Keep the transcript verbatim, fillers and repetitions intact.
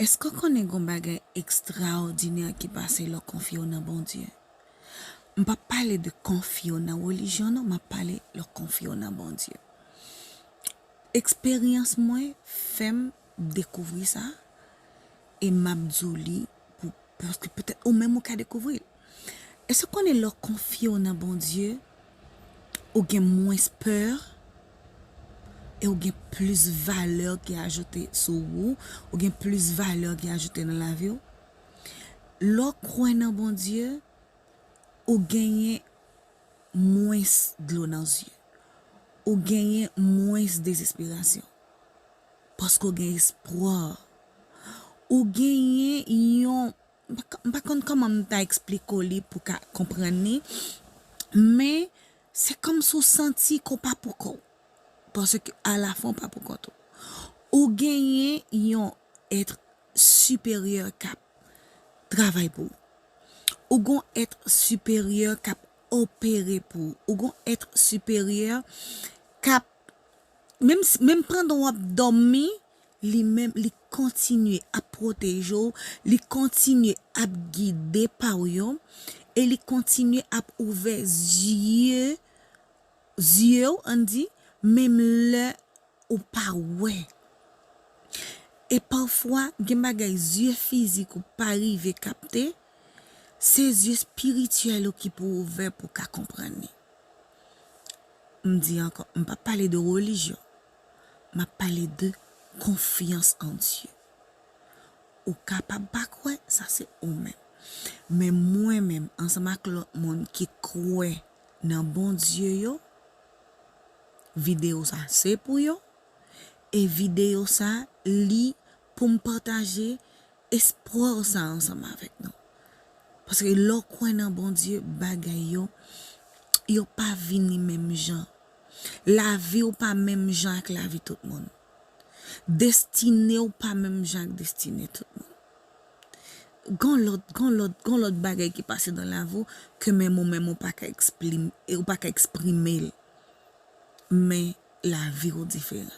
Èske w konnen gen yon bagay ekstraòdinè ki pase lè w konfye w nan Bondye? M p ap pale de konfye w nan relijyon, non, m ap pale lè w konfye w nan Bondye. Eksperyans mwen fè m dekouvri sa, e m ap di w li pou, paske petèt ou menm ou ka dekouvri l. Èske w konnen lè w konfye w nan Bondye, ou gen mwens pè, e ou gen plis valè ki ajoute sou ou, ou gen plis valè ki ajoute nan lavi w? Lè w kwè nan Bondye, ou genyen mwens dlo nan zye. Ou genyen mwens dezespirasyon. Paske w gen espwa. Ou genyen yon, m pa, m pa konn kòman m ta eksplike w li pou ka konprann li, men se kòmsi w santi ke w pa pou kò w. Paske alafwa w pa pou kont ou. Ou genyen yon èt siperyè k ap travay pou ou. Ou gon èt siperyè k ap opere pou ou. Ou gon èt siperyè k ap, menm, menm pandan w ap dòmi, li menm, li kontinye ap pwoteje w, li kontinye ap gide pa w yo, e li kontinye ap ouvè zye, zye w, ann di, menm lè ou pa wè. E pafwa, gen bagay zye fizik ou pa rive kapte, se zye espirityèl ou ki pou ouvè pou w ka konprann li. M di ankò, m p ap pale de relijyon. M ap pale de konfyans an Dye. Ou kapab pa kwè, sa se ou menm. Men mwen menm, ansanm ak lòt moun ki kwè nan Bondye yo, videyo sa se pou yo. E videyo sa, li pou m pataje espwa sa ansanm avèk nou. Paske lè w kwè nan Bondye, bagay yo, yo pa vini menm jan. Lavi w pa menm jan ak lavi tout moun. Destine w pa menm jan ak destine tout moun. Gon lòt, gon lòt, gon lòt bagay ki pase nan lavi w ke menm ou menm ou pa ka eksplim-, ou pa ka eksprime l. Men lavi w diferan.